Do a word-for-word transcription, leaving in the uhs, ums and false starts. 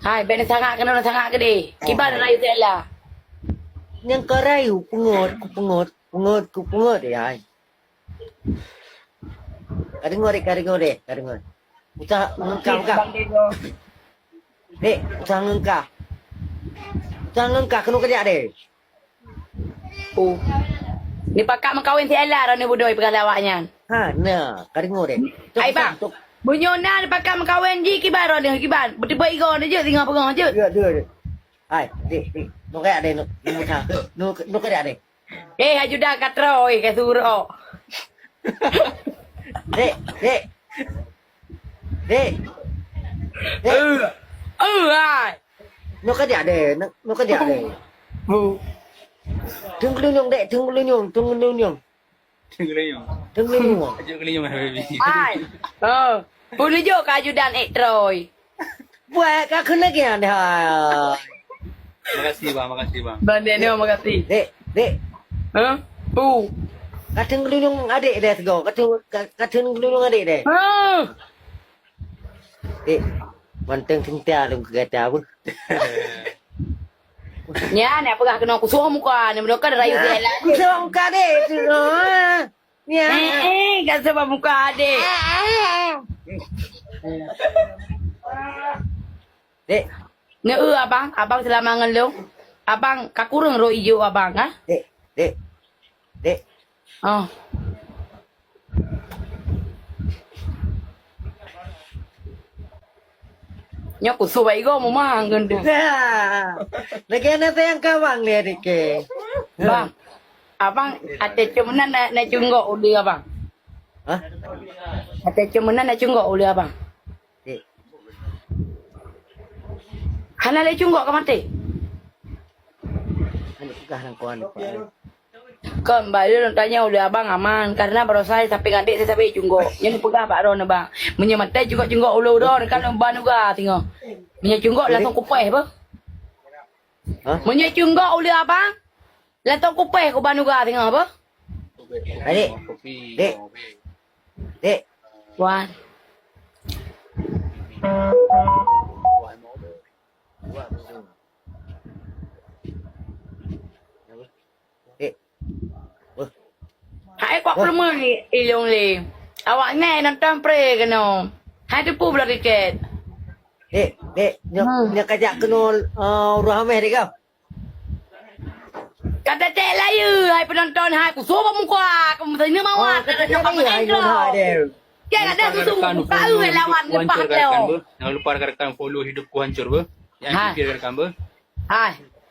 Hai, bèk neusangak keunoe, neusangak keudeh. Kiban rayu Stella. Nyang ka rayu, peungot, ku peungot, peungot, ku peungot, ya. Ka deungoe deh, ka deungoe deh, ka deungoe. Usah ngeungkah, usah. Dek, usah ngeungkah. Usah ngeungkah, keunoe keujak deh. Oh. Dipakat meukawen si Ella droeneuh beudôh peugah lé awaknyan. Ha, na, ka deungoe deh. Tok, ai, bang. Tok. Meunyoe na dipakat meukawen jih kiban droeneuh kiban. Beuteupeue igoe droeneuh jeuet singoh peungoh jeuet. Ya, ya, ya. Hai, dek, dek. Nukek deh, nuk, nuk, nuk, nukek deh. Eh, ajudan ka troe, ka surok. Dek, dek. Dek. Dek. Eh, eh, hai. Nyoe ka jak deh, nyoe ka jak deh. Bu. Teunggeulunyong dek, teunggeulunyong, teunggeulunyong. Teunggeulunyong. Teunggeulunyong. Ajak geulunyong, baby. Hai. Oh. Peununjuk ka ajudan ek troe. Buat ka keuneuk nyan dah. Makasih, bang. Makasih, bang. Bang Daniel, makasih. Dek, dek. Hah? Pu. Ka teunggeulunyong adek deh sigoe. Ka teung-, ka, ka teunggeulunyong adek deh. Hah? Dek, manteng seutia lôn keu gata beuh. Nyan, nyan peugah keunoe kusoh muka, ni meunyoe ka rayu Stella. Kusoh muka dek, tu, ha. Ya. Eh, eh, ka sebab muka adek. Dek. Neu, abang, abang seulama ngon lôn. Abang ka kureueng rot ijo abang, ha? Dek, dek. Dek. Oh. Nyoe kusoh bak igoe mumang gendong. Lagèe na sayang kawang lé dek. Bang. Abang, até ceumenan na, na cunggok ulèe abang. Hah? Até ceumenan na cunggok ulèe abang. Dek. Hana lé cunggok ka maté. Aneuk peugah nang kawan. Kon, bah, lôn tanyong ulèe abang aman, karena baroesa sampéng adek saya sabe cunggok. Nyan peugah bak droeneuh bang. Meunyoe maté cunggok-cunggok ulèe droeneuh kan ban uga singoh. Meunyoe cunggok langsung kupéh beuh. Hah? Meunyoe cunggok ulèe abang, langsung kupéh ku ban uga singoh beuh. Adik. Dek. Dek. Wan. Dek. Wah. Hai kok peuleumeun ilong lé. Awak nyan nonton pre keunoe. Hai teupeu bloe tiket. Dek, dek, nyoe, hmm, nyoe kajak keunoe, eh, uroe Hameh dek kau. Kata cek layu, hai penonton, hai kusoh bak muka, aku mesti ni mawat. Oh, kata cek layu, hai nyoe hai dek. Dia ada susu muka, eh, lawan lepas lewat. Jangan lupa rekan-rekan follow Hidupku Hancur beuh. Yang fikir rekan beuh. Hai.